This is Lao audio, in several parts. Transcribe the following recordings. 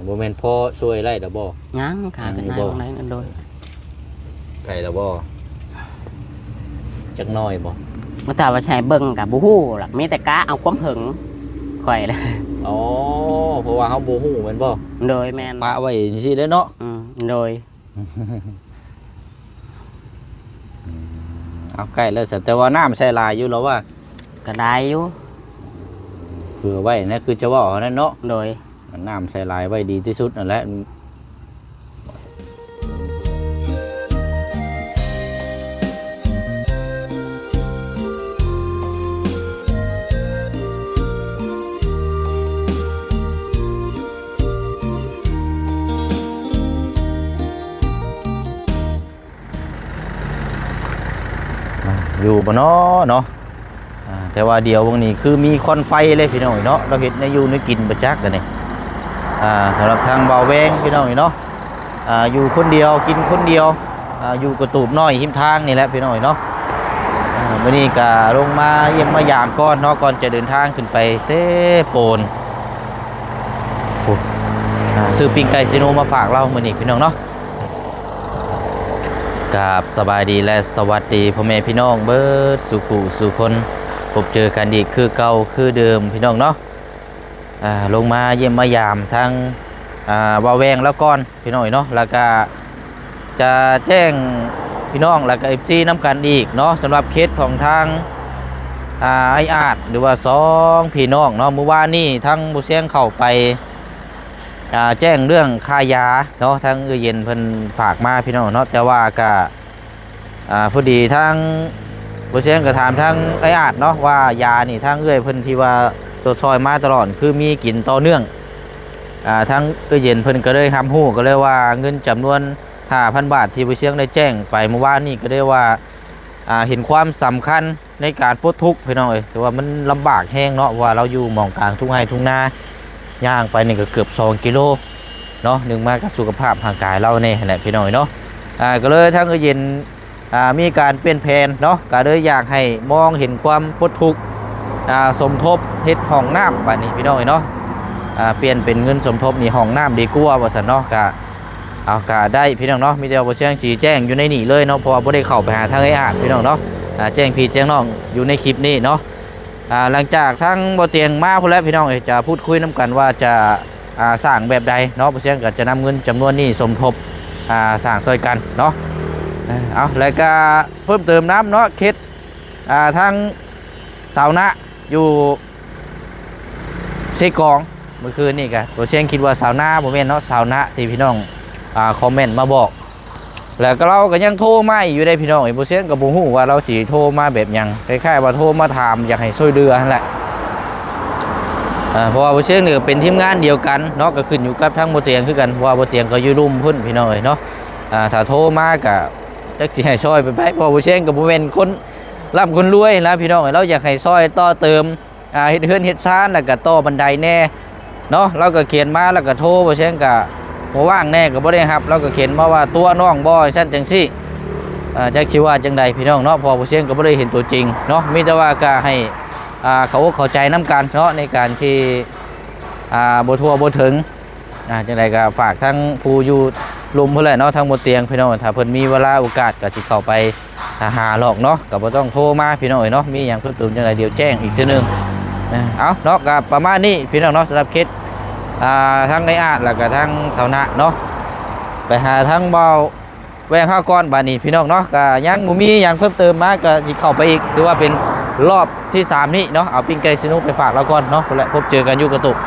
ບໍ່ແມ່ນພໍຊ່ວຍໄດ້ແລ້ວບໍ່? ຍັງ ຂ້າກໍຍັງຢູ່ບໍ່? ໄດ້ ໂດຍ. ໃກ້ແລ້ວບໍ່? ຈັກໜ້ອຍບໍ່? ບໍ່ ຖ້າວ່າໃຫ້ເບິ່ງກໍບໍ່ຮູ້ດອກ ມີແຕ່ກະເອົາຄວາມເຖິງຂ້ອຍແຫຼະ. ອໍ ເພາະວ່າເຮົາບໍ່ຮູ້ແມ່ນບໍ່? ໂດຍ ແມ່ນ. ປະໄວ້ຈັ່ງຊີ້ແຫຼະເນາະ. ອືມ ໂດຍ. ອືມ ເອົາ ໃກ້ແລ້ວຊະ ແຕ່ວ່ານ້ຳໃສ່ຫຼາຍຢູ່ແລ້ວວ່າ? ກໍຫຼາຍຢູ່ ເຜື່ອໄວ້ນະ ຄືຈະເວົ້າຫັ້ນນະເນາະ. ໂດຍ. ນ້ຳໃສ່ຫຼາຍໄວ້ດີທີ່ສຸດນັ້ນແຫຼະ. ຢູ່ບໍ່ເນາະເນາະ. ອ່າ ແຕ່ວ່າດຽວເບິ່ງນີ້ຄືມີຄວັນໄຟເລີຍພີ່ນ້ອງເນາະ. ລາວເຮັດແນວຢູ່ແນວກິນບໍ່ຈັກອັນນີ້. ອ່າ ສຳລັບທາງບ່າວແວງພີ່ນ້ອງເນາະ ອ່າ ຢູ່ຄົນດຽວ ກິນຄົນດຽວ ອ່າ ຢູ່ກະຕູບນ້ອຍຮິມທາງນີ້ແຫຼະພີ່ນ້ອງເນາະ. ອ່າ ມື້ນີ້ກະລົງມາຢ້ຽມມາຢາມກ່ອນເນາະ ກ່ອນຈະເດີນທາງຂຶ້ນໄປເຊໂປນ. ໂອ້ ອ່າ ຊື້ປີ້ງໄກ່ຊີໂນມາຝາກລາວມື້ນີ້ພີ່ນ້ອງເນາະ. ກາບສະບາຍດີ ແລະ ສະຫວັດດີພໍ່ແມ່ພີ່ນ້ອງເບິດສູ່ຜູ້ສູ່ຄົນ ພົບເຈີກັນອີກຄືເກົ່າຄືເດີມພີ່ນ້ອງເນາະ. ອ່າ ລົງມາຢ້ຽມມາຢາມທາງ ອ່າ ບ່າວແວງລາວກ່ອນພີ່ນ້ອງເນາະ. ແລ້ວກະຈະແຈ້ງພີ່ນ້ອງ ແລ້ວກະເອັຟຊີນຳກັນອີກເນາະ ສຳລັບເຂດຂອງທາງ ອ່າ ອ້າຍອາດ ຫຼືວ່າສອງພີ່ນ້ອງເນາະ. ມື້ວານນີ້ທາງບໍ່ຊຽງເຂົ້າໄປ ອ່າ ແຈ້ງເລື່ອງຄ່າຢາເນາະ ທາງເອື້ອຍເຢັນເພິ່ນຝາກມາພີ່ນ້ອງເນາະ. ແຕ່ວ່າກະ ອ່າ ພໍດີທາງບໍ່ຊຽງກໍຖາມທາງອ້າຍອາດເນາະ ວ່າຢານີ້ທາງເອື້ອຍເພິ່ນທີ່ວ່າຊົດຊ່ອຍມາຕະຫຼອດ ຄືມີກິນຕໍ່ເນື່ອງ. ອ່າ ທາງເອື້ອຍເຢັນເພິ່ນກໍເລີຍຮັບຮູ້ ກໍເລີຍວ່າເງິນຈຳນວນຫ້າພັນບາດທີ່ບໍ່ຊຽງໄດ້ແຈ້ງໄປມື້ວານນີ້ ກໍເລີຍວ່າ ອ່າ ເຫັນຄວາມສຳຄັນ ໃນການປົດທຸກພີ່ນ້ອງເອີຍ. ແຕ່ວ່າມັນລຳບາກແຮງເນາະ ເພາະວ່າລາວຢູ່ໝ່ອງກາງທົ່ງໄຮ່ທົ່ງນາ ຍ່າງໄປນີ້ກໍເກືອບສອງກິໂລເນາະ. ໜຶ່ງມາກໍສຸຂະພາບຮ່າງກາຍລາວແດ່ຫັ້ນແຫຼະພີ່ນ້ອງເອີຍເນາະ. ອ່າ ກໍເລີຍທາງເອື້ອຍເຢັນ ອ່າ ມີການປ່ຽນແຜນເນາະ ກໍເລີຍຢາກໃຫ້ມອງເຫັນຄວາມປົດທຸກ ອ່າ ສົມທົບເຮັດຫ້ອງນ້ຳບາດນີ້ພີ່ນ້ອງເອີຍເນາະ. ອ່າ ປ່ຽນເປັນເງິນສົມທົບນີ້ຫ້ອງນ້ຳດີກວ່າວ່າຊັ້ນເນາະ. ກະ ເອົາ ກະໄດ້ພີ່ນ້ອງເນາະ. ມີແຕ່ວ່າບໍ່ຊຽງຊິແຈ້ງຢູ່ໃນນີ້ເລີຍເນາະ ເພາະວ່າບໍ່ໄດ້ເຂົ້າໄປຫາທາງອ້າຍອາດພີ່ນ້ອງເນາະ. ອ່າ ແຈ້ງພີ່ແຈ້ງນ້ອງຢູ່ໃນຄລິບນີ້ເນາະ. ອ່າ ຫຼັງຈາກທາງບໍ່ຕຽງມາພຸ້ນແຫຼະພີ່ນ້ອງເອີຍ ຈະພູດຄຸຍນຳກັນວ່າຈະ ອ່າ ສ້າງແບບໃດເນາະ. ບໍ່ຊຽງກໍຈະນຳເງິນຈຳນວນນີ້ສົມທົບ ອ່າ ສ້າງຊ່ອຍກັນເນາະ. ເອີ ເອົາ ແລ້ວກໍເພີ່ມເຕີມນຳເນາະ ເຂດ ອ່າ ທາງຊາວນາຢູ່ ເຊກອງ ມື້ຄືນນີ້ກະ ບໍ່ຊຽງຄິດວ່າຊາວນາ ບໍ່ແມ່ນເນາະ ຊາວນາ ທີ່ພີ່ນ້ອງ ອ່າ ຄອມເມັນມາບອກ. ແລ້ວກໍລາວກໍຍັງໂທມາອີກຢູ່ເດ້ພີ່ນ້ອງເອີຍ. ບໍ່ຊຽງກໍບໍ່ຮູ້ວ່າລາວຊິໂທມາແບບຫຍັງ ຄ້າຍໆວ່າໂທມາຖາມຢາກໃຫ້ຊ່ວຍເຫຼືອຫັ້ນແຫຼະ. ເອີ ເພາະວ່າບໍ່ຊຽງນີ້ກໍເປັນທີມງານດຽວກັນເນາະ ກໍຂຶ້ນຢູ່ກັບທາງບໍ່ຕຽງຄືກັນ ເພາະວ່າບໍ່ຕຽງກໍຢູ່ລຸ່ມພຸ້ນພີ່ນ້ອງເອີຍເນາະ. ອ່າ ຖ້າໂທມາກໍຈັກຊິໃຫ້ຊ່ອຍໄປ ເພາະວ່າບໍ່ຊຽງກໍບໍ່ແມ່ນຄົນລ່ຳຄົນລວຍນະພີ່ນ້ອງເອີຍ. ລາວຢາກໃຫ້ຊ່ອຍຕໍ່ເຕີມ ອ່າ ເຮັດເຮືອນເຮັດຊານ ແລ້ວກໍຕໍ່ບັນໄດແດ່ເນາະ. ລາວກໍຂຽນມາ ແລ້ວກໍໂທ ບໍ່ຊຽງກໍບໍ່ວ່າງແດ່ ກໍບໍ່ໄດ້ຮັບ. ລາວກໍຂຽນມາວ່າຕົວະນ້ອງບໍ່ ຈັ່ງຊັ້ນຈັ່ງຊີ້. ເອີ ຈັກຊິວ່າຈັ່ງໃດພີ່ນ້ອງເນາະ ເພາະວ່າບໍ່ຊຽງກໍບໍ່ໄດ້ເຫັນຕົວຈິງເນາະ. ມີແຕ່ວ່າກໍໃຫ້ ອ່າ ເຂົ້າອົກເຂົ້າໃຈນຳກັນເນາະ ໃນການທີ່ ອ່າ ບໍ່ທົ່ວບໍ່ເຖິງ. ອ່າ ຈັ່ງໃດກໍຝາກທັງຜູ້ຢູ່ລຸ່ມພຸ້ນແຫຼະເນາະ ທັງບໍ່ຕຽງພີ່ນ້ອງ ຖ້າເພິ່ນມີເວລາໂອກາດກໍຊິເຂົ້າໄປຫາຫຼອກເນາະ ກໍບໍ່ຕ້ອງໂທມາພີ່ນ້ອງເອີຍເນາະ. ມີຫຍັງເພີ່ມເຕີມຈັ່ງໃດດຽວແຈ້ງອີກເທື່ອໜຶ່ງ. ເອົາເນາະ ກໍປະມານນີ້ພີ່ນ້ອງເນາະ ສຳລັບເຂດ ອ່າ ທັງອ້າຍອາດ ແລ້ວກໍທັງຊາວນາເນາະ. ໄປຫາທັງເບົາ ແວະຫາກ່ອນບາດນີ້ພີ່ນ້ອງເນາະ. ກໍຍັງບໍ່ມີຫຍັງເພີ່ມເຕີມມາ ກໍຊິເຂົ້າໄປອີກ ຖືວ່າເປັນລອບທີສາມນີ້ເນາະ. ເອົາປີ້ງໄກ່ຊີໂນໄປຝາກລາວກ່ອນເນາະ ແລະ ພົບເຈີກັນຢູ່ກະຕຸກ.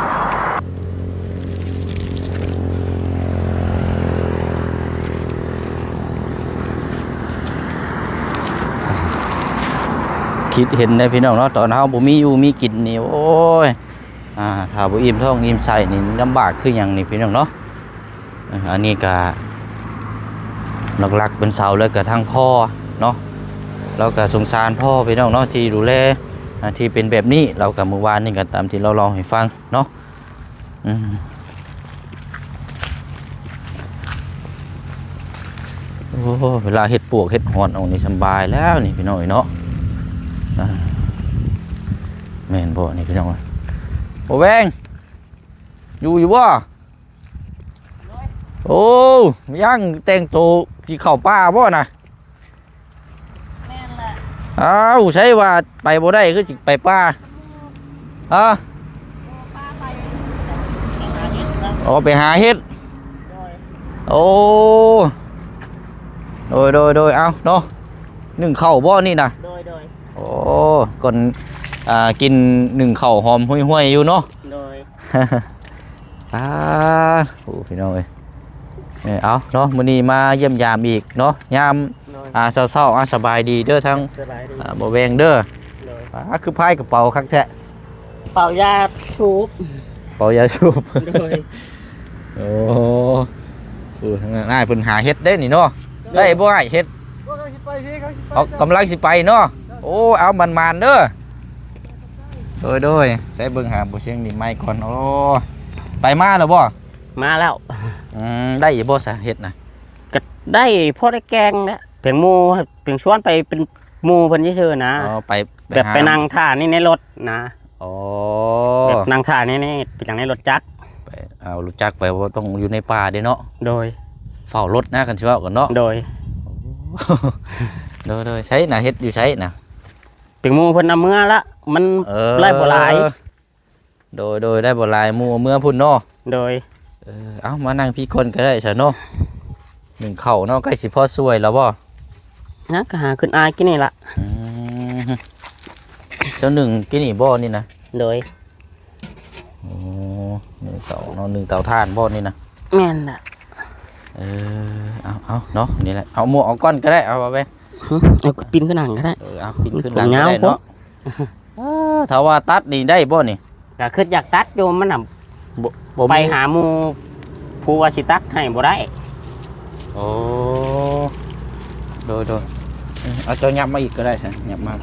ຄິດເຫັນໄດ້ພີ່ນ້ອງເນາະ ຕອນເຮົາບໍ່ມີຢູ່ມີກິນນີ້ ໂອ້ຍ ອ່າ ຖ້າບໍ່ອີ່ມທ້ອງອີ່ມໄສ້ນີ້ລຳບາກຄືຫຍັງນີ້ພີ່ນ້ອງເນາະ. ອັນນີ້ກະຫຼັກໆເປັນເສົາ ແລ້ວກະທາງພໍ່ເນາະ ລາວກະສົງສານພໍ່ພີ່ນ້ອງເນາະ ທີ່ດູແລ ອ່າ ທີ່ເປັນແບບນີ້. ລາວກະມື້ວານນີ້ກະຕາມທີ່ລາວເລົ່າໃຫ້ຟັງເນາະ. ອືມ ໂອ້ ເວລາເຮັດປວກເຮັດຫອນອອກນີ້ສຳບາຍແລ້ວນີ້ພີ່ນ້ອງເອີຍເນາະ. ອ່າ ແມ່ນບໍ່ນີ້ພີ່ນ້ອງ? ໂອ້ ແວງ ຢູ່ ຢູ່ບໍ່? ໂອ້ ຍັງແຕ່ງໂຕຊິເຂົ້າປ່າບໍ່ນະ? ແມ່ນແຫຼະ. ອ້າວ ໃສວ່າໄປບໍ່ໄດ້ ຄືຊິໄປປ່າ? ຮະ? ໂອ້ ໄປຫາເຫັດນະ. ອໍ ໄປຫາເຫັດ. ໂດຍ. ໂອ້ ໂດຍ ໂດຍ ໂດຍ ເອົາເນາະ ໜຶ້ງເຂົ້າບໍ່ນີ້ນະ? ໂດຍ ໂດຍ. ໂອ້ ກ່ອນ ອ່າ ກິນໜຶ້ງເຂົ້າຫອມຫວຍໆຢູ່ເນາະ. ໂດຍ. ອ່າ ໂອ້ ພີ່ນ້ອງເອີຍ ເອີ ເອົາເນາະ ມື້ນີ້ມາຢ້ຽມຢາມອີກເນາະ ຍາມ ໂດຍ ອ່າ ເຊົ້າໆ ອ່າ ສະບາຍດີເດີ ທັງ ສະບາຍດີ ອ່າ ບໍ່ແວງເດີ. ໂດຍ. ອ່າ ຄືພາຍກະເປົາຄັກແທ້. ເປົາຢາສູບ ເປົາຢາສູບ. ໂດຍ. ໂອ້ ເອີ ທາງນັ້ນອ້າຍເພິ່ນຫາເຫັດເດ້ນີ້ເນາະ. ໂດຍ. ໄດ້ບໍ່ອ້າຍເຫັດ? ກຳລັງຊິໄປພີ່ ກຳລັງຊິໄປ ອໍ ກຳລັງຊິໄປເນາະ. ໂດຍ. ໂອ້ ເອົາ ໝານໆເດີ. ໂດຍ ໂດຍ. ໃສ່ເບິ່ງຫາບໍ່ສຽງນີ້ໄມກ່ອນ. ໂອ້ ໄປມາແລ້ວບໍ່? ມາແລ້ວ. ອືມ ໄດ້ຢູ່ບໍ່ຊະເຫັດນະ? ກະໄດ້ພໍໄດ້ແກງແຫຼະ ເປັນໝູ່ ເປັນຊວນໄປເປັນໝູ່ເພິ່ນຊື່ໆນະ. ອໍ ໄປ ໄປ ແບບ ຫາ ໄປນັ່ງຖ້ານີ້ໃນລົດນະ. ອໍ ແບບນັ່ງຖ້ານີ້ ນີ້ເປັນຫຍັງໃນລົດຈັກ ໄປເອົາລົດຈັກໄປ ບໍ່ຕ້ອງຢູ່ໃນປ່າເດ້ເນາະ. ໂດຍ. ເຝົ້າລົດນະ ຄັນຊິເວົ້າກັນເນາະ. ໂດຍ. ໂດຍ ໂດຍ. ໃສນະ ເຫັດຢູ່ໃສນະ? ເປັນໝູ່ເພິ່ນເອົາເມືອລະ ມັນ ເອີ ໄດ້ບໍ່ຫຼາຍ. ໂດຍ ໂດຍ ໄດ້ບໍ່ຫຼາຍ ໝູ່ເອົາເມືອພຸ້ນເນາະ. ໂດຍ. ເອີ ເອົາ ມານັ່ງພີ້ກ່ອນກະໄດ້ຊະເນາະ. ໜຶ້ງເຂົ້າເນາະ ໃກ້ຊິພໍຊ່ວຍແລ້ວບໍ່? ນະ ກະຫາຂຶ້ນອາຍກິນນີ້ລະ. ອືມ ເຈົ້າໜຶ້ງກິນນີ້ບໍ່ນີ້ນະ? ໂດຍ. ໂອ້ ໜຶ້ງເຕົາເນາະ ໜຶ້ງເຕົາຖ່ານບໍ່ນີ້ນະ? ແມ່ນລະ. ເອີ ເອົາ ເອົາເນາະ ນີ້ແຫຼະ ເອົາໝວກອອກກ່ອນກະໄດ້ ເອົາ ເອົາໄປ ຫຶ ເອົາ ປີນຂຶ້ນຫັ້ນກະໄດ້. ເອີ ເອົາ ປີນຂຶ້ນຫຼັງກະໄດ້ເນາະ. ເອີ ຖ້າວ່າຕັດນີ້ໄດ້ບໍ່ນີ້? ກະຄິດຢາກຕັດຢູ່ ມັນນະ ບໍ່ ບໍ່ມີ ໄປຫາໝູ່ຜູ້ວ່າຊິຕັດໃຫ້ບໍ່ໄດ້. ໂອ້ ໂດຍ ໂດຍ. ເອີ ເອົາເຈົ້າຫຍັບມາອີກກະໄດ້ຊະ ຫຍັບມາ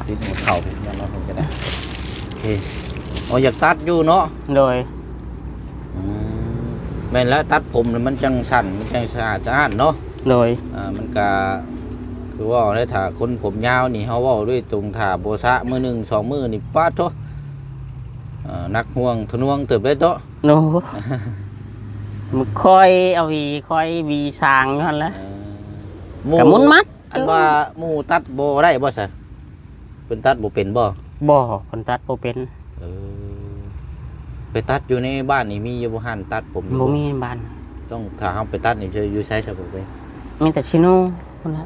ຕິດຫົວເຂົ່າ ຫຍັບມາພຸ້ນກະໄດ້. ໂອເຄ. ໂອ້ ຢາກຕັດຢູ່ເນາະ. ໂດຍ. ອືມ ແມ່ນແລ້ວ ຕັດຜົມແລ້ວມັນຈັ່ງສັ້ນ ມັນຈັ່ງສະອາດສະອ້ານເນາະ. ໂດຍ. ອ່າ ມັນກະ ຄືເວົ້າແຫຼະ ຖ້າຄົນຜົມຍາວນີ້ ເຮົາເວົ້າໂດຍຕົງ ຖ້າບໍ່ສະມື້ໜຶ່ງສອງມື້ນີ້ ປາດໂທ້ ເອີ ໜັກໜ່ວງທະນວງເຕີບເດ້ເນາະ. ໂອ້ ມັນຄ່ອຍເອົາຫວີ ຄ່ອຍຫວີສາງຢູ່ຫັ້ນແຫຼະ. ເອີ ໝູ່ ກະໝຸນມັດ ອັນວ່າໝູ່ຕັດບໍ່ໄດ້ບໍ່ຊະ? ເພິ່ນຕັດບໍ່ເປັນບໍ່? ບໍ່ ເພິ່ນຕັດບໍ່ເປັນ. ເອີ ໄປຕັດຢູ່ໃນບ້ານນີ້ມີຢູ່ບໍ່ ຮ້ານຕັດຜົມ? ບໍ່ມີບ້ານ. ຕ້ອງ ຖ້າເຮົາໄປຕັດນີ້ ຢູ່ໃສຊະບໍ່ເປັນ? ມີແຕ່ຊີໂນພຸ້ນລະ.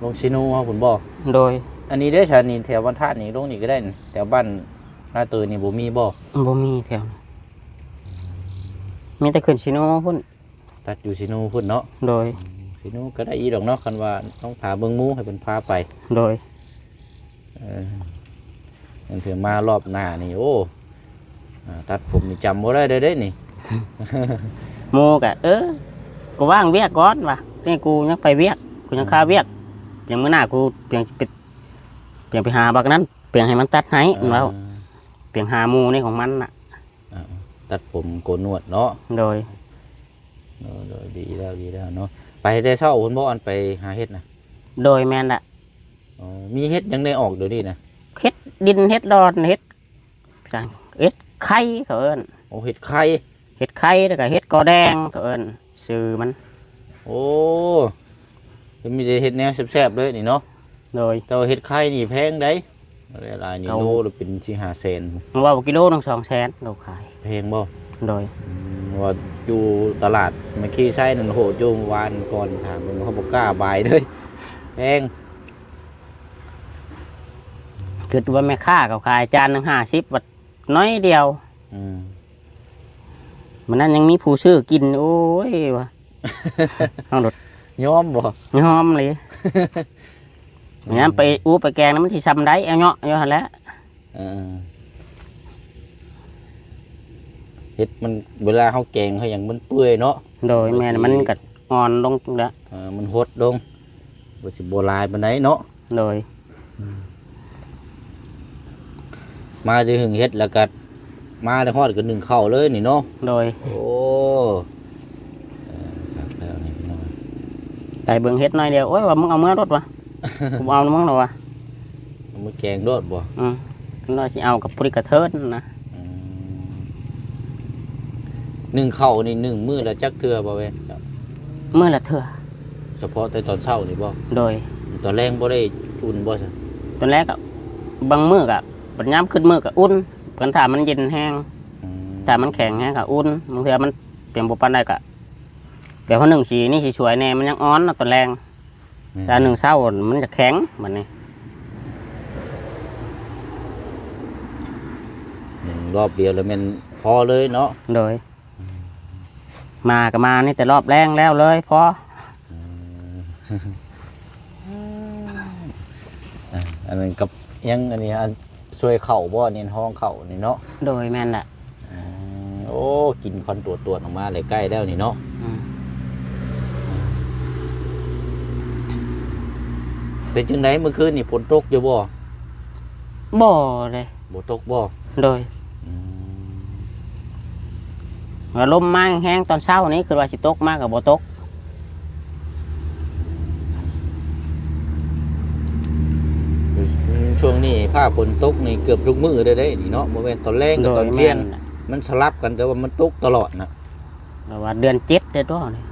ລົງຊີໂນເຮົາພຸ້ນບໍ່? ໂດຍ. ອັນນີ້ເດ້ຊະ ນີ້ແຖວບ້ານທາດນີ້ ລົງນີ້ກະໄດ້ ແຖວບ້ານນາເຕີຍນີ້ບໍ່ມີບໍ່? ບໍ່ມີແຖວ ມີແຕ່ຂຶ້ນຊີໂນພຸ້ນ. ຕັດຢູ່ຊີໂນພຸ້ນເນາະ. ໂດຍ. ອືມ ຊີໂນກະໄດ້ອີກດອກເນາະ ຄັນວ່າຕ້ອງພາເບິ່ງໝູ່ ໃຫ້ເພິ່ນພາໄປ. ໂດຍ. ເອີ ອັນເທື່ອມາລອບໜ້ານີ້ ໂອ້ ອ່າ ຕັດຜົມນີ້ຈຳບໍ່ໄດ້ເດ້ນີ້. ໝູ່ກະ ເອີ ກະວ່າງວຽກກ່ອນວ່າ ນີ້ກູຍັງໄປວຽກ ກູຍັງຄາວຽກ ອືມ ຫຍັງມື້ໜ້າກູຫຍັງຊິໄປ ຫຍັງໄປຫາບັກນັ້ນ ຫຍັງໃຫ້ມັນຕັດໃຫ້ ເອີ ມັນເວົ້າ ຫຍັງຫາໝູ່ນີ້ຂອງມັນນະ. ອ່າ ຕັດຜົມໂກນໜວດເນາະ. ໂດຍ. ໂດຍ ໂດຍ ດີແລ້ວ ດີແລ້ວເນາະ. ໄປແຕ່ເຊົ້າພຸ້ນບໍ່ ອັນໄປຫາເຫັດນະ? ໂດຍ ແມ່ນລະ. ອໍ ມີເຫັດຫຍັງໄດ້ອອກດຽວນີ້ນະ? ເຫັດດິນ ເຫັດດອນ ເຫັດ ເຫັດໄຂ່ເຂົາເອີ້ນ. ໂອ້ ເຫັດໄຂ່. ເຫັດໄຂ່ ແລ້ວກະເຫັດກໍແດງເຂົາເອີ້ນ ຊື່ມັນ. ໂອ້ ມີແຕ່ເຫັດແນວແຊບໆເລີຍນີ້ເນາະ. ໂດຍ. ແຕ່ວ່າເຫັດໄຂ່ນີ້ແພງໃດ໋ ຫຼາຍໆນີ້ ເຂົາ ໂລລະເປັນສີ່ຫ້າແສນ ເວົ້າກິໂລໜຶ່ງສອງແສນ ເຂົາຂາຍ. ແພງບໍ່? ໂດຍ. ອືມ ວ່າຢູ່ຕະຫຼາດແມກຄີໄຊນັ້ນ ໂຫ ຢູ່ວານກ່ອນ ຖາມເບິ່ງ ເຂົາບໍ່ກ້າບາຍເລີຍ ແພງ. ຄິດວ່າແມ່ຄ້າເຂົາຂາຍຈານໜຶ່ງຫ້າສິບ ບາດ ໜ້ອຍດຽວ. ອືມ ມື້ນັ້ນຍັງມີຜູ້ຊື້ກິນ ໂອ້ຍວ່າ ເຮົາໂດດຍອມບໍ່? ຍອມເລີຍ. ຍາມໄປອູໄປແກງນະ ມັນຊິຊ່ຳໃດ ເອົາເຍາະຢູ່ຫັ້ນແຫຼະ. ເອີ ເຫັດມັນ ເວລາເຮົາແກງເຮົາຫຍັງມັນເປື່ອຍເນາະ. ໂດຍ. ມັນຊິ ແມ່ນ ມັນກະອ່ອນລົງແລ້ວ ເອີ ມັນຫົດລົງ ມັນຊິບໍ່ຫຼາຍປານໃດເນາະ. ໂດຍ. ອືມ ມາຈະຫຶງເຫັດແລ້ວກະ ມາໄດ້ຮອດກະໜຶ້ງເຂົ້າເລີຍນີ້ເນາະ. ໂດຍ. ໂອ້ ເອີ ຄັກແລ້ວນີ້ພີ່ນ້ອງ ໄປເບິ່ງເຫັດໜ້ອຍດຽວ ໂອ້ຍ ວ່າມຶງເອົາເມືອໂລດວ່າ ກູບໍ່ເອົານຳມຶງດອກວ່າ ເອົາມາແກງໂລດບໍ່? ອືມ ນ້ອຍຊິເອົາກັບຜູ້ທີ່ກະເທີນນະ. ອືມ ໜຶ້ງເຂົ້ານີ້ໜຶ້ງມື້ລະຈັກເທື່ອບໍ່ເວີຍ? ມື້ລະເທື່ອ. ສະເພາະແຕ່ຕອນເຊົ້ານີ້ບໍ່? ໂດຍ. ຕອນແລງບໍ່ໄດ້ອຸ່ນບໍ່ຊະ? ຕອນແລງກໍບາງມື້ກໍ ບັດຍາມຂຶ້ນມື້ກໍອຸ່ນ ຄັນຖ້າມັນເຢັນແຮງ. ອືມ. ຖ້າມັນແຂງແຮງກໍອຸ່ນ ບາງເທື່ອມັນເປັນບໍ່ປານໃດກໍ ແບບວ່າໜຶ່ງສີນີ້ຊິສວຍແດ່ ມັນຍັງອ່ອນເນາະຕອນແລງ. ແມ່ນ. ຖ້າໜຶ່ງເຊົ້າມັນຈະແຂງບັດນີ້. ໜຶ່ງລອບດຽວແລ້ວແມ່ນພໍເລີຍເນາະ? ໂດຍ. ມາກໍມານີ້ແຕ່ລອບແລງແລ້ວເລີຍພໍ. ອືມ ອັນນັ້ນກັບຫຍັງ ອັນນີ້ ອັນ ຊ່ວຍເຂົ້າບໍ່? ນີ້ຫ້ອງເຂົ້ານີ້ເນາະ? ໂດຍ ແມ່ນລະ. ອືມ ໂອ້ ກິນຄວັນຕວດໆອອກມາແລ້ວ ໃກ້ແລ້ວນີ້ເນາະ. ອືມ. ເປັນຈັ່ງໃດມື້ຄືນນີ້ ຝົນຕົກຢູ່ບໍ່? ບໍ່ເດ້. ບໍ່ຕົກບໍ່? ໂດຍ. ອືມ ວ່າລົມມາແຮງຕອນເຊົ້ານີ້ ຄືວ່າຊິຕົກ ມາກໍບໍ່ຕົກ. ຊ່ວງນີ້ຟ້າຝົນຕົກນີ້ເກືອບທຸກມື້ເດ້ ເດ້ນີ້ເນາະ ບໍ່ແມ່ນຕອນແລງກັບຕອນທ່ຽງ. ໂດຍ ແມ່ນ. ມັນສະຫຼັບກັນ ແຕ່ວ່າມັນຕົກຕະຫຼອດນະ. ແຕ່ວ່າເດືອນເຈັດເດ້ຕົວະນີ້.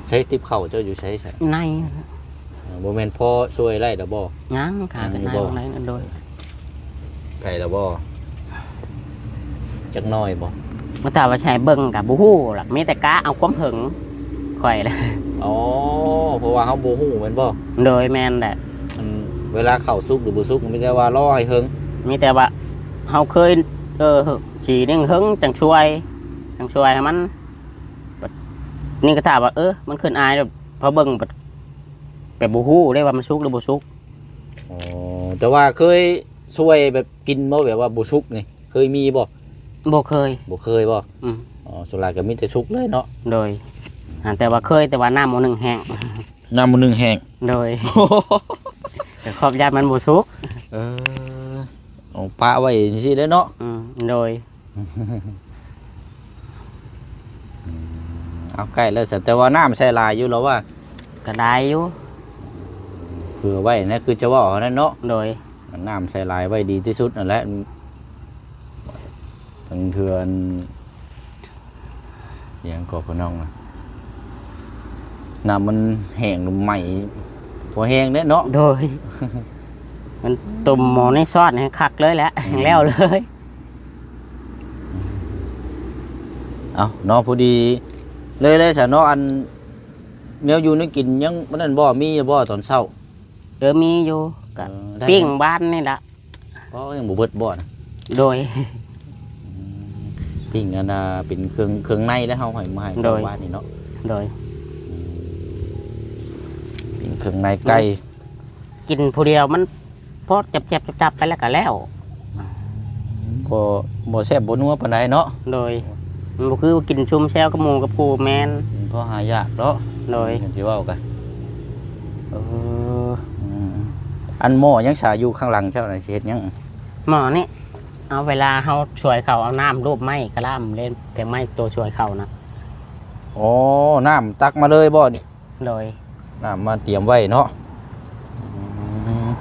ໃຊ້ຕິບເຂົ້າເຈົ້າຢູ່ໃສຊະ? ໃນ. ເອີ ບໍ່ແມ່ນພໍຊ່ວຍໄດ້ແລ້ວບໍ່? ຍັງ ຂາດແຕ່ໃນ ຍັງຢູ່ບໍ່? ໃນນັ້ນໂດຍ. ໃກ້ແລ້ວບໍ່? ຈັກໜ້ອຍບໍ່? ມາຖ້າວ່າໃຫ້ເບິ່ງກໍບໍ່ຮູ້ລະ ມີແຕ່ກະເອົາຄວາມເຫິງຂ້ອຍລະ. ອໍ ເພາະວ່າເຮົາບໍ່ຮູ້ແມ່ນບໍ່? ໂດຍ ແມ່ນແຫຼະ. ອັນເວລາເຂົ້າສຸກຫຼືບໍ່ສຸກ ມີແຕ່ວ່າລໍໃຫ້ເຫິງ. ມີແຕ່ວ່າເຮົາເຄີຍ ເອີ ສີໜຶ່ງເຫິງຈັ່ງຊ່ວຍ ຈັ່ງຊ່ວຍໃຫ້ມັນ. ບັດນີ້ກໍຖ້າວ່າ ເອີ ມັນຂຶ້ນອາຍ ແລ້ວພໍເບິ່ງບັດ ແບບບໍ່ຮູ້ເດ້ວ່າມັນສຸກຫຼືບໍ່ສຸກ. ອໍ ແຕ່ວ່າເຄີຍຊ່ວຍແບບກິນບໍ່ ແບບວ່າບໍ່ສຸກນີ້ ເຄີຍມີບໍ່? ບໍ່ເຄີຍ. ບໍ່ເຄີຍບໍ່? ອືມ. ອໍ ສ່ວນຫຼາຍກໍມີແຕ່ສຸກເລີຍເນາະ? ໂດຍ. ຫາແຕ່ວ່າເຄີຍ ແຕ່ວ່ານ້ຳໝໍ້ໜຶ່ງແຫ້ງ. ນ້ຳໝໍ້ໜຶ່ງແຫ້ງ. ໂດຍ. ກໍຂອບຢ້ານມັນບໍ່ສຸກ. ເອີ ເອົາປະໄວ້ຈັ່ງຊີ້ເດ້ເນາະ? ອືມ ໂດຍ. ເອົາ ໃກ້ແລ້ວຊະ ແຕ່ວ່ານ້ຳໃສ່ຫຼາຍຢູ່ລະວ່າ? ກໍຫຼາຍຢູ່. ເຜື່ອໄວ້ນະ ຄືຈະເວົ້າຫັ້ນນະເນາະ? ໂດຍ. ນ້ຳໃສ່ຫຼາຍໄວ້ດີທີ່ສຸດນັ້ນແຫຼະ ບາງເທື່ອ ອີຫຍັງກໍ ພໍ່ນ້ອງນະ ນ້ຳມັນແຫ້ງ ໄໝ້ພໍແຮງເດ້ເນາະ? ໂດຍ. ມັນຕົ້ມໝໍ້ໃນຊອດໃຫ້ຄັກເລີຍແຫຼະ. ອືມ. ແລ້ວເລີຍ. ເອົາເນາະ ພໍດີເລີຍ ເລີຍຊະເນາະ. ອັນແນວຢູ່ແນວກິນຍັງ ອັນນັ້ນບໍ່ ມີຢູ່ບໍ່ຕອນເຊົ້າ? ເອີ ມີຢູ່ ກະ ເອີ ໄດ້ ປີ້ງຫວານນີ້ລະ. ອໍ ຍັງບໍ່ເບິດບໍ່ນະ? ໂດຍ. ອືມ ປີ້ງອັນນ່າ ເປັນເຄື່ອງ ເຄື່ອງໃນແລ້ວ ເຮົາໃຫ້ ມາໃຫ້ ໂດຍ ເຈົ້າຫວານນີ້ເນາະ? ໂດຍ. ອືມ ປີ້ງເຄື່ອງໃນໄກ່ ກິນຜູ້ດຽວມັນ ພໍແຈບໆຈັບໆໄປແລ້ວກໍແລ້ວ. ບໍ່ ບໍ່ແຊບບໍ່ນົວປານໃດເນາະ? ໂດຍ. ມັນບໍ່ຄືກິນຊຸມແຊວກັບໝູ່ກັບຄູ່ແມ່ນ. ມັນກໍຫາຍາກເນາະ? ໂດຍ. ຄັນຊິເວົ້າກະ ເອີ ອືມ ອັນໝໍ້ຫຍັງສາຢູ່ຂ້າງຫຼັງເຈົ້ານະ ຊິເຮັດຫຍັງ? ໝໍ້ນີ້ ເອົາເວລາເຮົາຊ່ວຍເຂົາເອົານ້ຳລູບໄມ້ກະລາມເລີຍ ແພງໄມ້ໂຕຊ່ວຍເຂົານະ. ອໍ ນ້ຳຕັກມາເລີຍບໍ່ນີ້? ໂດຍ. ນ້ຳມາຕຽມໄວ້ເນາະ. ອືມ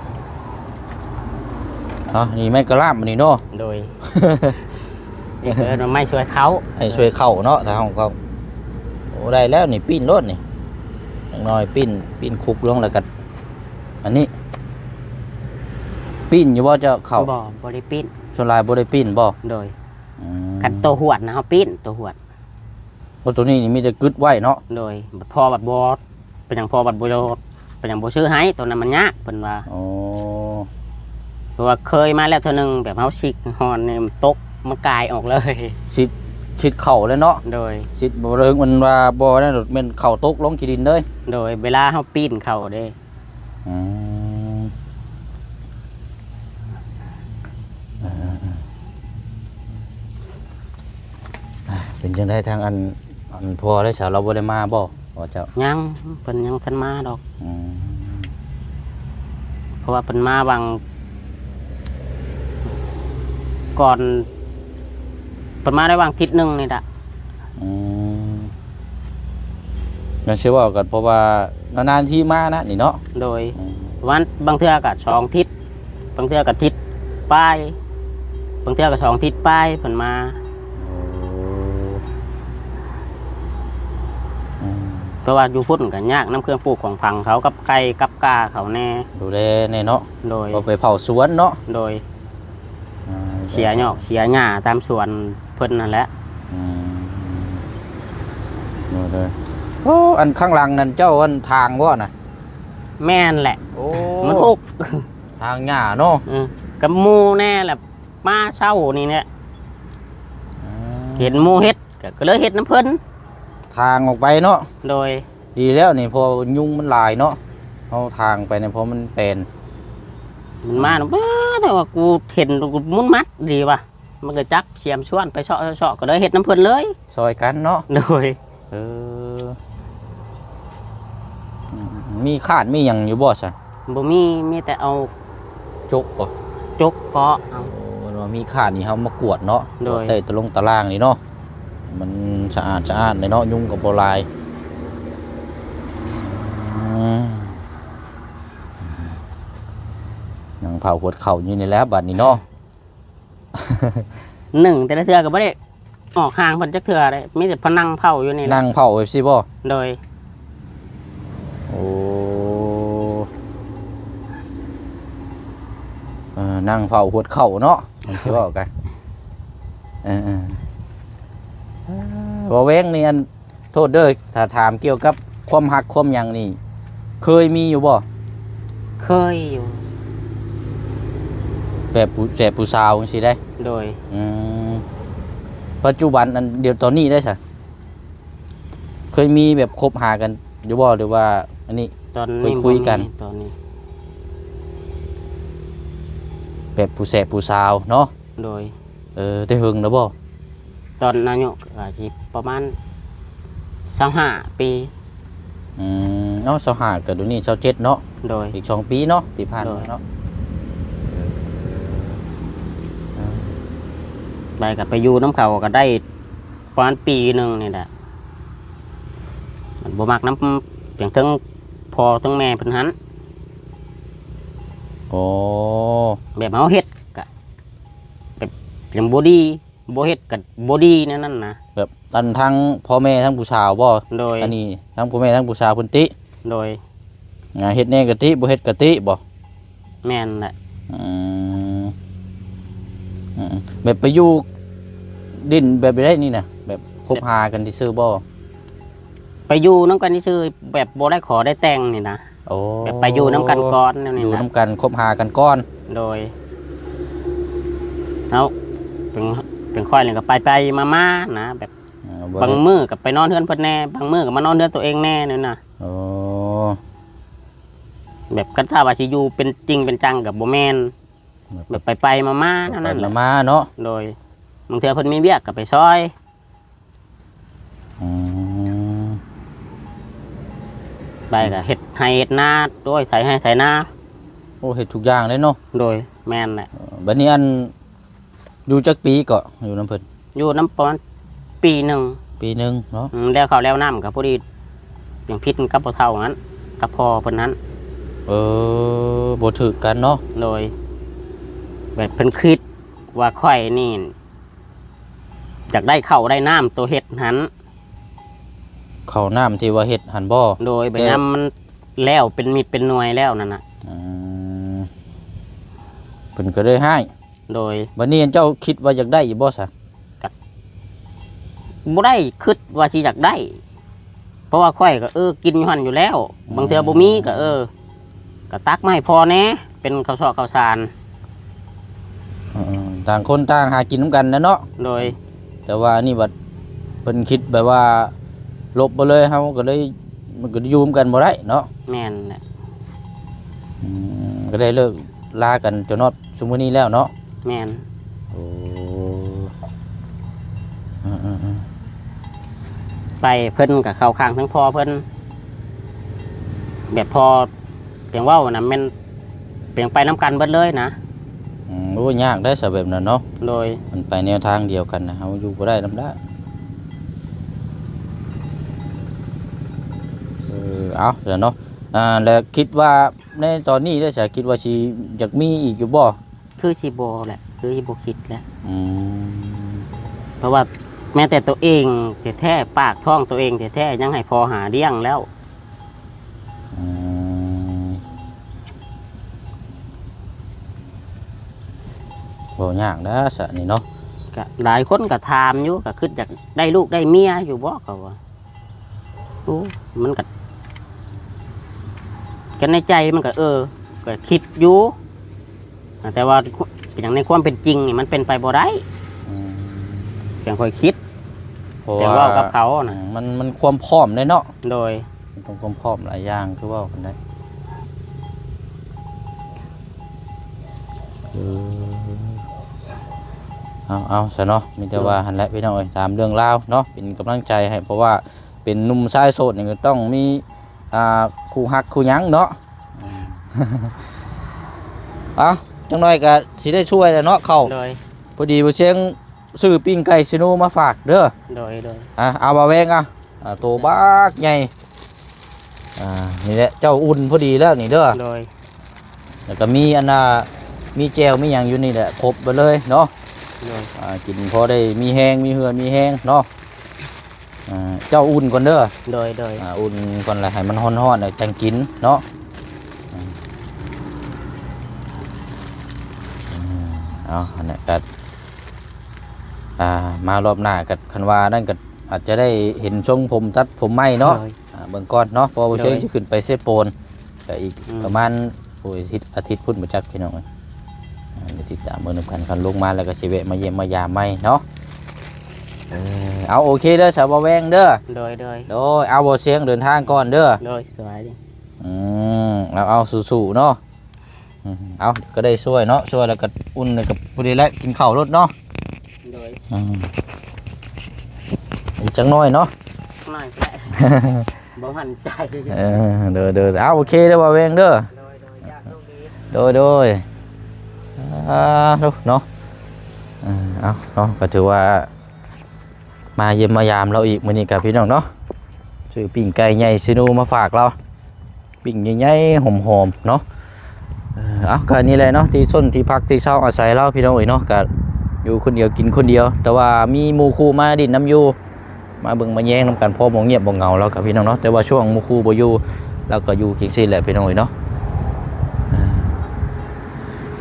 ເອົາ ນີ້ໄມ້ກະລາມອັນນີ້ເນາະ. ໂດຍ. ນີ້ເອີ້ນວ່າໄມ້ຊ່ວຍເຂົ້າ ໄມ້ຊ່ວຍເຂົ້າເນາະ ທາງເຮົາເຂົ້າ. ໂອ້ ໄດ້ແລ້ວນີ້ ປີ້ນໂລດນີ້ ຈັກໜ້ອຍປີ້ນ ປີ້ນຄຸກລົງ ແລ້ວກໍອັນນີ້ ປີ້ນຢູ່ບໍ່ເຈົ້າເຂົ້າ? ບໍ່ ບໍ່ໄດ້ປີ້ນ. ສ່ວນຫຼາຍບໍ່ໄດ້ປີ້ນບໍ່? ໂດຍ. ອືມ ຄັນໂຕຫວດນະ ເຮົາປີ້ນໂຕຫວດ. ໂອ້ ໂຕນີ້ນີ້ມີແຕ່ກຶດໄວ້ເນາະ? ໂດຍ. ບັດພໍ່ບັດບໍ່ ເປັນຫຍັງພໍ່ບັດບໍ່ ເປັນຫຍັງບໍ່ຊື້ໃຫ້ ໂຕນັ້ນມັນຍາກ ເພິ່ນວ່າ. ອໍ ເພາະວ່າເຄີຍມາແລ້ວເທື່ອໜຶ່ງ ແບບເຮົາຊິກຮ່ອນນີ້ມັນຕົກ ມັນກາຍອອກເລີຍ. ຊິກ ຊິກເຂົ້າເລີຍເນາະ? ໂດຍ. ຊິກບໍ່ເລິງ ມັນວ່າບໍ່ນັ້ນ ແມ່ນເຂົ້າຕົກລົງຂີ້ດິນເລີຍ. ໂດຍ. ເວລາເຮົາປີ້ນເຂົ້າເດ້. ອືມ ເອີ ເອີ ເອີ ອ່າ ເປັນຈັ່ງໃດທາງອັນ ອັນພໍ່ໄດ້ສາ ລາວບໍ່ໄດ້ມາບໍ່ ພໍ່ເຈົ້າ? ຍັງ ເພິ່ນຍັງບໍ່ທັນມາດອກ. ອືມ ເພາະວ່າເພິ່ນມາຫວ່າງ ກ່ອນ ເພິ່ນມາໄດ້ຫວ່າງທິດໜຶ່ງນີ້ລະ. ອືມ ແມ່ນຊິເວົ້າກັນ ເພາະວ່ານານໆທີມານະນີ້ເນາະ. ໂດຍ. ອືມ ປະມານບາງເທື່ອກໍສອງທິດ ບາງເທື່ອກໍທິດປາຍ ປ ບາງເທື່ອກໍສອງທິດປາຍເພິ່ນມາ. ໂອ້ ອືມ ເພາະວ່າຢູ່ພຸ້ນກໍຍາກນຳເຄື່ອງປູກຂອງຝັງເຂົາ ກັບໄກ່ກັບກາເຂົາແດ່ ດູແລແດ່ເນາະ. ໂດຍ ເອົາໄປເຝົ້າສວນເນາະ. ໂດຍ ອ່າ ເສຍຫຍ້ອກເສຍຫຍ້າຕາມສວນເພິ່ນນັ້ນແຫຼະ. ອືມ ໂດຍໆ. ໂອ້ ອັນຂ້າງຫຼັງນັ້ນເຈົ້າອັນທາງບໍ່ນະ? ແມ່ນແຫຼະ. ໂອ້ ມັນຫົກ ທາງຫຍ້າເນາະ. ເອີ ກັບໝູ່ແດ່ແຫຼະ ມາເຊົ້ານີ້ແຫຼະ. ອືມ ເຫັນໝູ່ເຮັດ ກໍ ກໍເລີຍເຮັດນຳເພິ່ນ ທາງອອກໄປເນາະ. ໂດຍ ດີແລ້ວນີ້ ເພາະວ່າຍຸງມັນຫຼາຍເນາະ ເຮົາທາງໄປນີ້ ເພາະມັນແປນ ມັນມານຳ ປ້າ ແຕ່ວ່າກູເຫັນກູມຸນມັດດີວ່າ ມັນກໍຈັບສຽມຊວນໄປເຊາະໆ ກໍເລີຍເຮັດນຳເພິ່ນເລີຍ ຊ່ອຍກັນເນາະ. ໂດຍ ເອີ ອືມ ມີຄ້ານມີຫຍັງຢູ່ບໍ່ຊະ? ບໍ່ມີ ມີແຕ່ເອົາ ຈົກບໍ່? ຈົກເກາະເອົາ. ໂອ້ ເພິ່ນວ່າມີຄ້ານນີ້ເຮົາມາກວດເນາະ. ໂດຍ ກວດໃຕ້ຕະລົງຕະລ່າງນີ້ເນາະ ມັນສະອາດສະອ້ານເລີຍເນາະ ຍຸງກໍບໍ່ຫຼາຍ. ອືມ ນັ່ງເຝົ້າຫວດເຂົ້າຢູ່ນີ້ແຫຼະບັດນີ້ເນາະ. ໜຶ້ງແຕ່ລະເທື່ອກໍບໍ່ໄດ້ອອກຫ່າງເພິ່ນຈັກເທື່ອເດ້ ມີແຕ່ພານັ່ງເຝົ້າຢູ່ນີ້ແຫຼະ. ນັ່ງເຝົ້າແບບຊີ້ບໍ່? ໂດຍ ໂອ້ ເອີ ນັ່ງເຝົ້າຫວດເຂົ້າເນາະ ຊິເວົ້າກັນ. ເອີໆ ເວົ້າແວ່ງນີ້ ອັນ ໂທດເດີ ຖ້າຖາມກ່ຽວກັບຄວາມຮັກຄວາມຫຍັງນີ້ ເຄີຍມີຢູ່ບໍ່? ເຄີຍຢູ່ ແບບຜູ້ແສບຜູ້ສາວຈັ່ງຊີ້ໄດ໋. ໂດຍ ອືມ ປັດຈຸບັນອັນດຽວຕອນນີ້ໄດ໋ຊະ ເຄີຍມີແບບຄົບຫາກັນຢູ່ບໍ່ ຫຼືວ່າອັນນີ້? ຕອນນີ້ ເຄີຍຄຸຍກັນ ບໍ່ມີ ຕອນນີ້ ແບບຜູ້ແສບຜູ້ສາວເນາະ. ໂດຍ ເອີ ແຕ່ເຫິງແລ້ວບໍ່? ຕອນອາຍຸກໍຊິປະມານຊາວຫ້າປີ. ອືມ ເອົາ ຊາວຫ້າ ກໍດຽວນີ້ຊາວເຈັດເນາະ. ໂດຍ ອີກສອງປີເນາະ ທີ່ຜ່ານມາເນາະ. ໂດຍ ເອີ ໄປກໍໄປຢູ່ນຳເຂົາກໍໄດ້ປະມານປີໜຶ່ງນີ້ແຫຼະ ມັນບໍ່ມັກນຳ ເຖິງເທິງພໍ່ເທິງແມ່ເພິ່ນຫັ້ນ. ໂອ້ ແບບເຮົາເຮັດກະແບບຍັງບໍ່ດີ ບໍ່ເຮັດກໍບໍ່ດີແນວນັ້ນນະ. ແບບອັນທາງພໍ່ແມ່ທາງຜູ້ສາວບໍ່? ໂດຍ ອັນນີ້ທາງພໍ່ແມ່ທາງຜູ້ສາວເພິ່ນຕິ? ໂດຍ ອ່າ ເຮັດແດ່ກໍຕິ ບໍ່ເຮັດກໍຕິບໍ່? ແມ່ນແຫຼະ. ອືມ ອືມ ແບບໄປຢູ່ຫຼິ້ນແບບໃດນີ້ນະ ແບບຄົບຫາກັນຊື່ໆບໍ່? ໄປຢູ່ນຳກັນຊື່ໆ ແບບບໍ່ໄດ້ຂໍໄດ້ແຕ່ງນີ້ນະ. ໂອ້ ແບບໄປຢູ່ນຳກັນກ່ອນແນວນີ້ນະ ຢູ່ນຳກັນ ຄົບຫາກັນກ່ອນ. ໂດຍ ເຮົາເປັນ ເປັນຂ້ອຍນີ້ກໍໄປໆມາໆນະ ແບບ ເອີ ບາງມື້ກໍໄປນອນເຮືອນເພິ່ນແດ່ ບາງມື້ກໍມານອນເຮືອນຕົວເອງແດ່ແນວນະ. ໂອ້ ແບບຄັນຖ້າວ່າຊິຢູ່ເປັນຈິງເປັນຈັງກໍບໍ່ແມ່ນ ແບບ ແບບໄປໆມາໆແນວນັ້ນແຫຼະ ມາໆເນາະ. ໂດຍ ບາງເທື່ອເພິ່ນມີວຽກກໍໄປຊ່ອຍ. ອືມ ໄປກໍເຮັດໄຮ່ເຮັດນາ ໂອ້ຍ ໄຖໄຮ່ໄຖນາ. ໂອ້ ເຮັດທຸກຢ່າງເລີຍເນາະ. ໂດຍ ແມ່ນແຫຼະ. ເອີ ບັດນີ້ອັນ ຢູ່ຈັກປີເກາະ ຢູ່ນຳເພິ່ນ? ຢູ່ນຳປະມານປີໜຶ່ງ. ປີໜຶ່ງເນາະ. ອືມ ແລ້ວເຂົ້າແລ້ວນ້ຳກໍພໍດີ ຍັງຜິດກັບພໍ່ເຖົ້າຫັ້ນ ກັບພໍ່ເພິ່ນຫັ້ນ. ເອີ ບໍ່ຖືກກັນເນາະ. ໂດຍ ແບບເພິ່ນຄິດວ່າຂ້ອຍນີ້ ຢາກໄດ້ເຂົ້າໄດ້ນ້ຳໂຕເຮັດຫັ້ນ. ເຂົ້ານ້ຳທີ່ວ່າເຮັດຫັ້ນບໍ່? ໂດຍ ແບບຍາມມັນແລ້ວເປັນເມັດເປັນໜ່ວຍແລ້ວນັ້ນນະ. ອືມ ເພິ່ນກໍເລີຍຮ້າຍ. ໂດຍ ບັດນີ້ເຈົ້າຄິດວ່າຢາກໄດ້ຢູ່ບໍ່ຊະ? ກໍບໍ່ໄດ້ຄິດວ່າຊິຢາກໄດ້ ເພາະວ່າຂ້ອຍກໍ ເອີ ກິນຢູ່ຫັ້ນຢູ່ແລ້ວ. ອືມ ບາງເທື່ອບໍ່ມີກໍ ເອີ ກໍຕັກມາໃຫ້ພໍ່ແດ່ ເປັນເຂົ້າຊອກເຂົ້າສານ. ເອີ ຕ່າງຄົນຕ່າງຫາກິນນຳກັນນະເນາະ. ໂດຍ ແຕ່ວ່າອັນນີ້ບັດເພິ່ນຄິດແບບວ່າລົບໄປເລີຍ ເຮົາກໍເລີຍ ມັນກໍຢູ່ນຳກັນບໍ່ໄດ້ເນາະ. ແມ່ນແຫຼະ. ອືມ ກໍໄດ້ເລີກລາກັນຈົນຮອດຊຸມື້ນີ້ແລ້ວເນາະ. ແມ່ນ. ໂອ້ ເອີໆໆ ໄປເພິ່ນກໍເຂົ້າຂ້າງທາງພໍ່ເພິ່ນ ແບບພໍ່ ຈັ່ງເວົ້ານະ ແມ່ນ ເປັນໄປນຳກັນເບິດເລີຍນະ. ອືມ ໂອ້ ຍາກໄດ໋ຊະແບບນັ້ນເນາະ. ໂດຍ ມັນໄປແນວທາງດຽວກັນນະ ເຮົາຢູ່ບໍ່ໄດ້ນຳດາ. ເອີ ເອົາ ຊັ້ນເນາະ. ອ່າ ແລ້ວຄິດວ່າໃນຕອນນີ້ເດ້ຊະ ຄິດວ່າຊິຢາກມີອີກຢູ່ບໍ່? ຄືຊິບໍ່ແຫຼະ. ຄືຊິບໍ່ຄິດແຫຼະ. ອືມ ເພາະວ່າແມ້ແຕ່ໂຕເອງແທ້ໆ ປາກທ້ອງໂຕເອງແທ້ໆ ຍັງໃຫ້ພໍ່ຫາລ້ຽງແລ້ວ. ອືມ ບໍ່ຍາກແລ້ວຊະນີ້ເນາະ. ກະຫຼາຍຄົນກະຖາມຢູ່ ກະຄິດຢາກໄດ້ລູກໄດ້ເມຍຢູ່ບໍ່ ເຂົາວ່າ. ໂອ້ ມັນກະ ກັນໃນໃຈມັນກະ ເອີ ກະຄິດຢູ່ ແຕ່ວ່າເປັນຫຍັງໃນຄວາມເປັນຈິງນີ້ມັນເປັນໄປບໍ່ໄດ້. ອືມ ຈັ່ງຂ້ອຍຄິດ ເພາະ ແຕ່ ວ່າ ເວົ້າກັບເຂົານະ ອືມ ມັນ ມັນຄວາມພ້ອມເດ້ເນາະ. ໂດຍ ມັນຕ້ອງຄວາມພ້ອມຫຼາຍຢ່າງ ຄືເວົ້າກັນໄດ້. ເອີ ເອົາ ເອົາຊະເນາະ ມີແຕ່ ໂດຍ ວ່າຫັ້ນແຫຼະພີ່ນ້ອງເອີຍ ຕາມເລື່ອງລາວເນາະ ເປັນກຳລັງໃຈໃຫ້ ເພາະວ່າ ເປັນໜຸ່ມຊາຍໂສດນີ້ກໍຕ້ອງມີ ອ່າ ຄູ່ຮັກຄູ່ຫຍັງເນາະ. ເອົ້າ ຈັກໜ້ອຍກໍຊິໄດ້ຊ່ວຍແລ້ວເນາະ ເຂົ້າ. ໂດຍ ພໍດີບໍ່ຊຽງຊື້ປີ້ງໄກ່ຊິໂນມາຝາກເດີ. ໂດຍ ໂດຍ ອ່າ ເອົາ ບ່າວແວງ ອ່າ ໂຕບັກໃຫຍ່. ອ່າ ນີ້ແຫຼະ ເຈົ້າອຸ່ນພໍດີແລ້ວນີ້ເດີ. ໂດຍ ແລ້ວກໍມີອັນນ່າ ມີແຈ່ວມີຫຍັງຢູ່ນີ້ແຫຼະ ຄົບໄປເລີຍເນາະ. ໂດຍ ອ່າ ກິນພໍໄດ້ມີແຮງ ມີເຫື່ອມີແຮງເນາະ. ອ່າ ເຈົ້າອຸ່ນກ່ອນເດີ. ໂດຍ ໂດຍ ອ່າ ອຸ່ນກ່ອນ ແລ້ວໃຫ້ມັນຮ້ອນໆ ແລ້ວຈັ່ງກິນເນາະ. ອືມ ເອົາ ອັນນັ້ນກໍ ອ່າ ມາລອບໜ້າກໍ ຄັນວ່ານັ້ນກໍອາດຈະໄດ້ເຫັນຊົງຜົມຕັດຜົມໃໝ່ເນາະ. ໂດຍ ອ່າ ເບິ່ງກ່ອນເນາະ ເພາະວ່າ ໂດຍ ເຊີງຊິຂຶ້ນໄປເຊໂປນ ກໍອີກ ອືມ ປະມານ ໂອ້ຍ ອາທິດ ອາທິດພຸ້ນບໍ່ຈັກພີ່ນ້ອງເອີຍ. ອ່າ ດຽວຕິດຕາມເບິ່ງນຳກັນ ຄັນລົງມາແລ້ວກໍຊິແວະມາຢ້ຽມມາຢາມໃໝ່ເນາະ. ເອີ ເອົາ ໂອເຄເດີ ສາວບ່າວແວງເດີ. ໂດຍ ໂດຍ ໂດຍ ເອົາ ບ່າວຊຽງເດີນທາງກ່ອນເດີ. ໂດຍ ສະບາຍດີ. ອືມ ເອົາ ເອົາ ສູ້ໆເນາະ. ອືມ ເອົາ ກໍໄດ້ຊ່ວຍເນາະ ຊ່ວຍແລ້ວກໍອຸ່ນ ແລ້ວກໍພໍດີແຫຼະ ກິນເຂົ້າໂລດເນາະ. ໂດຍ ອືມ ອີກຈັກໜ້ອຍເນາະ ໜ້ອຍແຫຼະ ບໍ່ໝັ້ນໃຈ. ເອີ ໂດຍ ໂດຍ ເອົາ ໂອເຄເດີ ບ່າວແວງເດີ. ໂດຍ ໂດຍ ຢາກໂຊກດີ. ໂດຍ ໂດຍ ອ່າ ເນາະ ເອີ ເອົາເນາະ ກໍຖືວ່າ ມາຢ້ຽມມາຢາມລາວອີກມື້ນີ້ກັບພີ່ນ້ອງເນາະ ຊື້ປີ້ງໄກ່ໃຫຍ່ຊິໂນມາຝາກລາວ ປີ້ງໃຫຍ່ໆ ຫອມໆເນາະ. ເອີ ເອົາ ກໍນີ້ແຫຼະເນາະ ທີ່ຊົນທີ່ພັກທີ່ເຊົາອາໄສລາວພີ່ນ້ອງເອີຍເນາະ ກໍຢູ່ຄົນດຽວກິນຄົນດຽວ ແຕ່ວ່າມີໝູ່ຄູ່ມາດິນນຳຢູ່ ມາເບິ່ງມາແຍງນຳກັນ ພໍບໍ່ງຽບບໍ່ເຫງົາລາວກັບພີ່ນ້ອງເນາະ. ແຕ່ວ່າຊ່ວງໝູ່ຄູ່ບໍ່ຢູ່ ລາວກໍຢູ່ຈັ່ງຊີ້ແຫຼະພີ່ນ້ອງເອີຍເນາະ.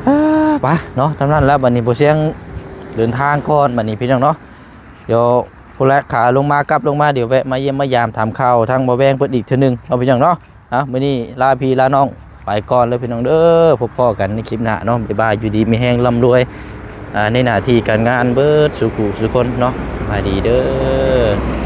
ເອີ ໄປເນາະ ສ່ຳນັ້ນແລ້ວ ບັດນີ້ບໍ່ຊຽງເດີນທາງກ່ອນ ບັດນີ້ພີ່ນ້ອງເນາະ. ດຽວພຸ້ນແຫຼະ ຂາລົງມາ ກັບລົງມາ ດຽວແວະມາຢ້ຽມມາຢາມຖາມຂ່າວທາງບ່າວແວງເພິ່ນອີກເທື່ອໜຶ່ງເນາະພີ່ນ້ອງເນາະ. ເອົາ ມື້ນີ້ລາພີ່ລານ້ອງໄປກ່ອນເລີຍພີ່ນ້ອງເດີ ພົບພໍ້ກັນໃນຄລິບໜ້າເນາະ. ບາຍບາຍ ຢູ່ດີມີແຮງ ລ່ຳລວຍ ອ່າ ໃນໜ້າທີ່ການງານເບິດສູ່ຜູ້ສູ່ຄົນເນາະ. ສະບາຍດີເດີ.